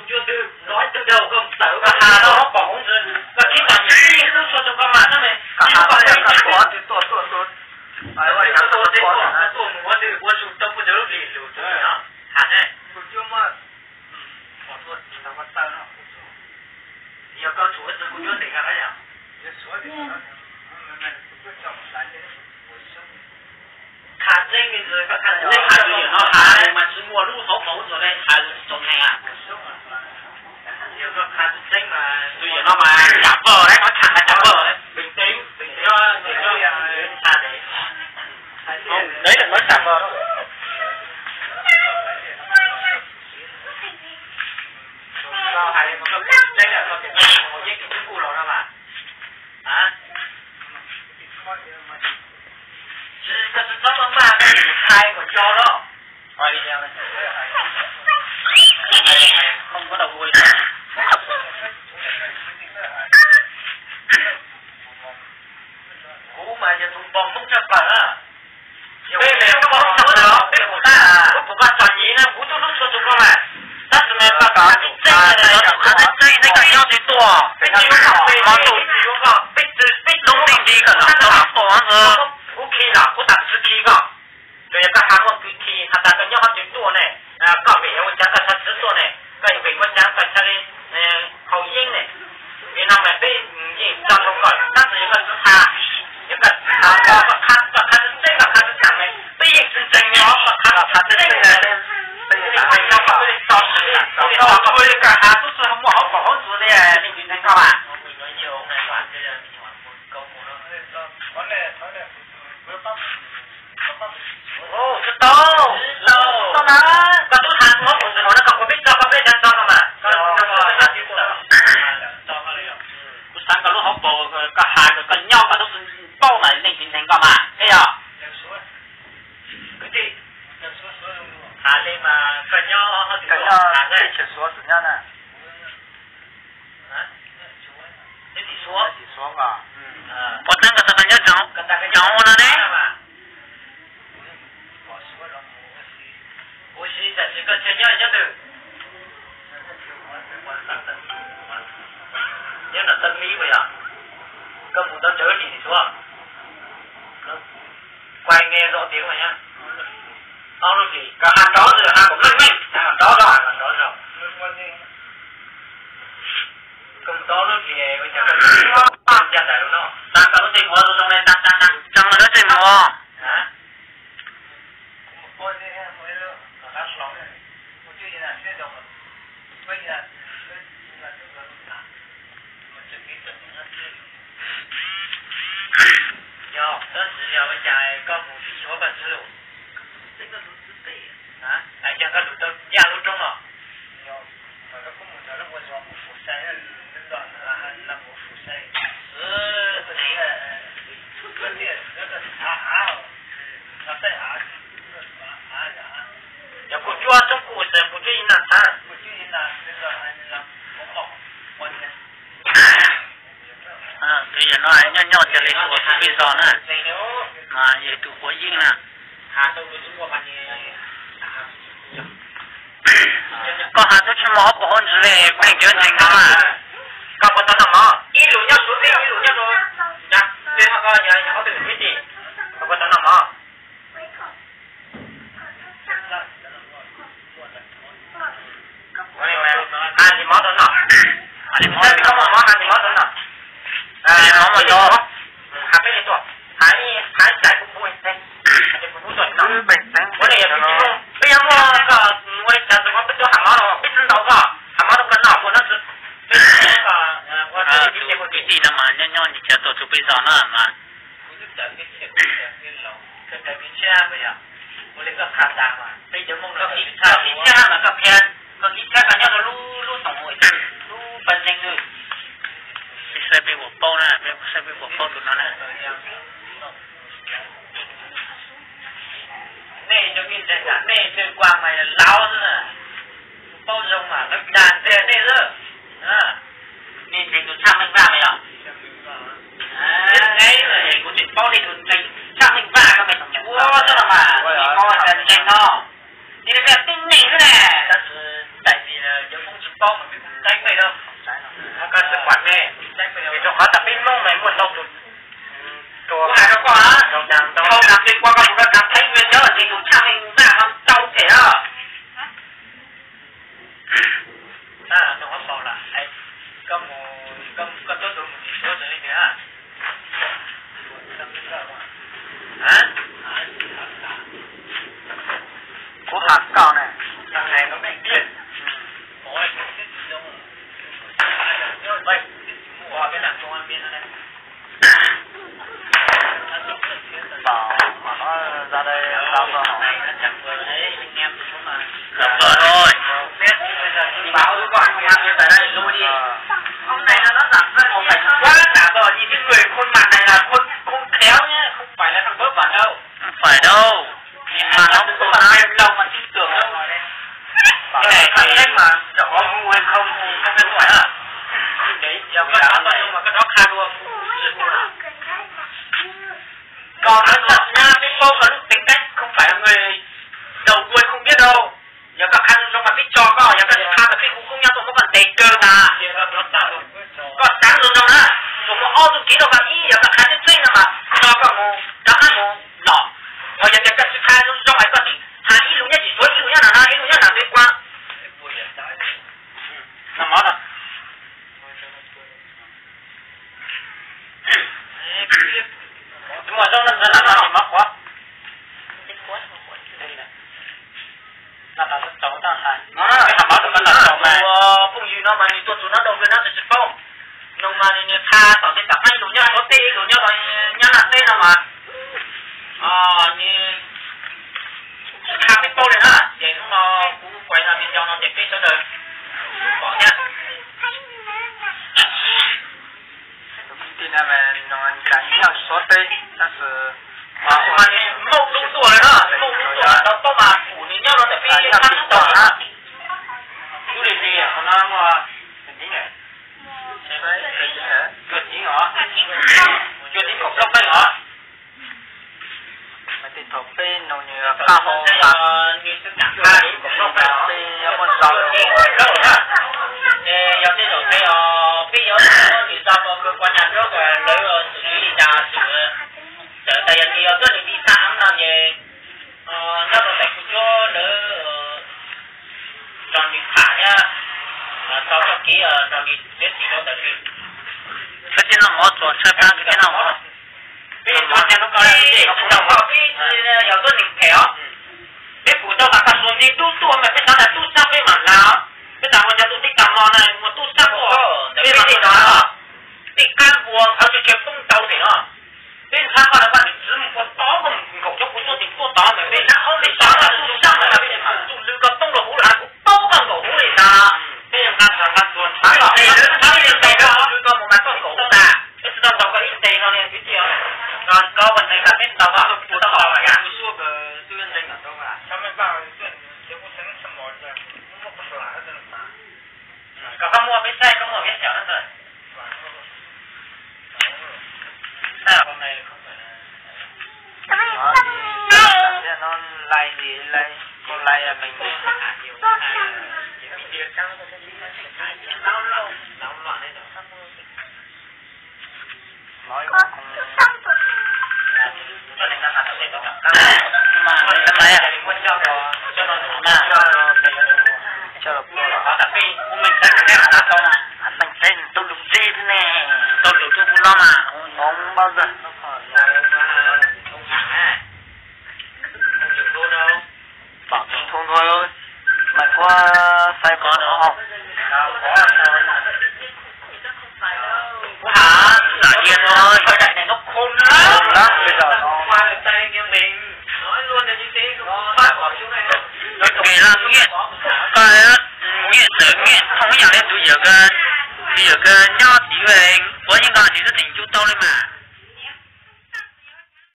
Cuaj twg los ib tug rau koj tawm koj has rau hauv paus hauv ntsis, koj khib tag nyiam ib lub tshuaj rau koj mas tab mas ib lub koj peb tuaj tuaj tuaj tuaj tuaj mus ua tus ua tus tau puag ntawm lub hlis lus tus no has ne. Yog koj tsum ua tus kuv yuav ntes koj na yom. Qha tseeb li ntawd, qha tseeb li ntawd mas tsis muaj lub hauv paus ntawd li, qha tsis tau neeg. Yog koj qha tsis tseeb mas tus yawm no mas tsam vog lawm, qhov tham mas tsam vog lawm. Bình tĩnh, bình tĩnh, bình tĩnh. Qha tseeb. Đấy là nói thẳng vào đó. Koj hais li mas koj qha tsis tseeb, koj tias koj tsis muaj hauv yeeb kis cub kuj los no mas. Tsis, koj tsis txhob maj maj, koj hais kom yog los. Kuv mas yog tus npog Hmoob tshaj plaws na. Yog kuv tus npog Hmoob tshaj plaws, peb tus pab, kuv tus pab txom nyem na, kuv twb hlub tshua tus npog mas. Tab sis mas koj qha tseeb tseeb, koj qha tseeb tseeb, koj nyob twg tuaj, peb tsis yuav koj, peb tsis yuav koj, peb tsis, peb tsis, tub tij nti koj los tau los tuaj ntawd. Kuv khi los kuv tsis khi koj. Tsuas yog koj has muaj kwv tij has tas koj nyob qhov twg tuaj ne, koj vim ua cas koj xav txwv tuaj ne, koj yuav vim ua cas koj xav li haus yeeb ne. Vim no mas peb yeej tso rau koj, tab sis yog koj tsis has, yog koj tsis has, koj qha, koj qha tseeb tseeb, koj qha tseeb tseeb ne, peb yeej tsis ntseeg li os, koj qha tseeb tseeb ne. Koj has tub txawg muaj hauv paus hauv ntsuag li, leej twg ntseeg koj mas. Tsis tau, tsis tau na. Koj twb has muab kuv ntxiv no na, koj puas pib tso koj peb cov tso no mas. Kuv xav koj lub hauv paus, koj has koj nyob koj twb paub mas leej twg ntseeg koj mas, thiab yog. Has li mas koj nyob, koj nyob, koj nyob na. Neb tim Suav. Puas tseeb koj tau nyob tsoom ua no ne? Kuv si tam sim koj tseem nyob nyob twg? Nyob nram Tân Mỹ puas yog? Koj mus tau tsawg lub hlis tim Suav? Kuv nge rau tias mas nyob ob lub hlis, koj has nrov, has kom meej meej, has kom nrov zog, has kom nrov zog. Koj mus tau ob lub hlis ua cas koj tsis ncaj nraim lus no? Tag koj lub ntsej muag zoo zoo li tag tag tag. Tseem lawv lub ntsej muag. Yog, tab sis yog ua cas koj mus tim Suav koj tsis lus? Hais cas koj lus tau ncaj lub roob no? Yog kuv cuab toob kuv xav kuv cuab ib nag txhav. Tus yawm no nyob nyob cia li ua tus peb zos na, mas yog tus quav yeeb na. Koj has twb tsis muaj hauv paus hauv ntsis li, pheej cov ntseeg koj mas. Koj puas tau noj mov? Ib lus nyob Suav, ib lus nyob rau Nyab Laj, koj yog ob tug kwv tij, koj puas tau noj mov? Has ntsis mov rau noj. Has ntsis mov rau noj. Has peb li tuaj. Has ib, has ib xaiv kuv pub, kuv pub tuaj no. Ua li yog peb tsis muaj, peb yuav muaj koj ua li cas tus mov peb tuaj has mov rau, peb tsis ntaus koj, has mov rau koj noj puas noj tsis? Peb tus kwv tij no mas nyob nyob nyias cia tuaj tus peb zos na mas. Koj tsis txhaj mas koj qhia, koj tsis txhaj mas koj qhia, koj tsis txhaj koj nyob rau lub, lub toom mus, lub pas neeg. Peb saib peb puas paub na, peb saib peb puas paub tus no na. Nej cov me ntseeg, nej ntseeg kuas mas laus xwb na, paub zoo mas dag ntxiag nej xwb. Nej ntseeg tus tshaj meej vaj mas yog? Kuv tseem paub nej tus ntseeg tshaj meej vaj no mas ua xwb no mas, nej ntseeg no, nej peb tib neeg xwb na. Tab sis daim vim cov Hmoob tsis Tau mus tib tug tseeb pem no, koj tsis pom me, vim rau qhov tau peb Hmoob mas muaj ntau tus, tus hais rau koj, tus nas tus ua koj mus rau tsev tseeb nyob ces tus tshaj me mus naj no tau them os. Koj mus, koj tuaj tus mus tsis suav tseem li ntawd. Kuv has koj ne. Không phải đâu. Mà nó không có ai. Cái này thì có mua hay không thì không biết hỏi à. Để giờ có đọc mà có đọc kha đua. Còn nó thật nha, cái cô có lúc tính cách không phải là người đầu đuôi không biết đâu. Yog koj qha zoo zoo mas peb tso koj, yog koj tsis qha mas peb hu khub nyob tuaj muab koj ntes kawg mas. Koj xav zoo zoo na, tsuas muaj ob tug kiv rau koj ib, yog koj qha tseeb tseeb no mas tso koj mus rov qab mus los. Ho yog tias koj tsis qha zoo zoo es koj tseem has ib lus nyob tsis suav ib lus nyob no no ib lus nyob nram peb kua. Noj mov no. Muaj zaub no ntawd lam no ces mov qhuav. Phooj ywg no mas nws tuaj txog no dau no tsis paub. Nws mas nws qha tom tej tom qab ib lus nyob suav teb ib lus nyob nyab laj teb no mas nws tsis qha peb paub li na. Ces hnub no kuv kuas no nws nco no ces peb sawv daws pom thiab. Tus kwv tij no mas nws nyob suav teb tab sis mas nws muaj lub tuaj lawm na, muaj lub tuaj lawm tau paub mas kuv nws nyob no ntawm peb nyob tsis tau na. Tub li li qhov no muaj cuaj tiv os, cuaj tiv kaum plaub qeej os. Mas tej thaum peb nug nws qab hau qab, peb muaj ntau. Yog tej zaum peb, peb yuav nws tso rau kawg kua nyas dua lawv xwm li cas xwm. Txawm tas yog nws yog tuab neeg li tag no ces nyob rau ntawm kuv cuab lawv nrog nws tham thiab tso txoj kev nrog nws txiav txim rau ntawm nws. Koj thiaj noj mov txog tshaib plab koj thiaj noj mov. Peb tsis tau, peb tsis tau, peb yog tuab neeg phem os. Peb pum tau tas koj suav nti tub tuaj mas peb xav tas tub sab peb mam hnav. Peb tas ua cov tus tib tag no na muaj tub sab tuaj, peb mam li no. Tej qab ua qhov tseem poob ntau ntawm no. Peb ntshai koj lawv vaj nws txiv mus ua tod, koj mus nkaum cov kuv tuaj tim tuaj tod ntawm peb hnab ob peb sab ntawm tub sab ntawd peb mus tus lw koj poob rau hauv lawm kuv paub koj nkaum hauv li ntawd. Peb nqa nqa tuag ntshai koj, peb nqa koj mus mas koj nkaum tas, peb tsis tau ntaus koj ib ntes no li kwv tij. Koj ua ntes tas peb ntaus koj, tsis tau ntaus koj. Koj, koj muaj peb saib, koj muaj peb xyaum ntawd. Lais li lais, koj lais me me. Tau lus rau kuv no mas. Pom txog thoob nthuav mas kuv saib ko no. Kuv has xav cia no, khoo lab peb zaum no. Kev laj nyiaj, koj nyiaj txawv nyiaj thoob ib yam li tus yawm, tus yawm nyob tim ua yeej nqa nws xwb tseem ncu tau li mas.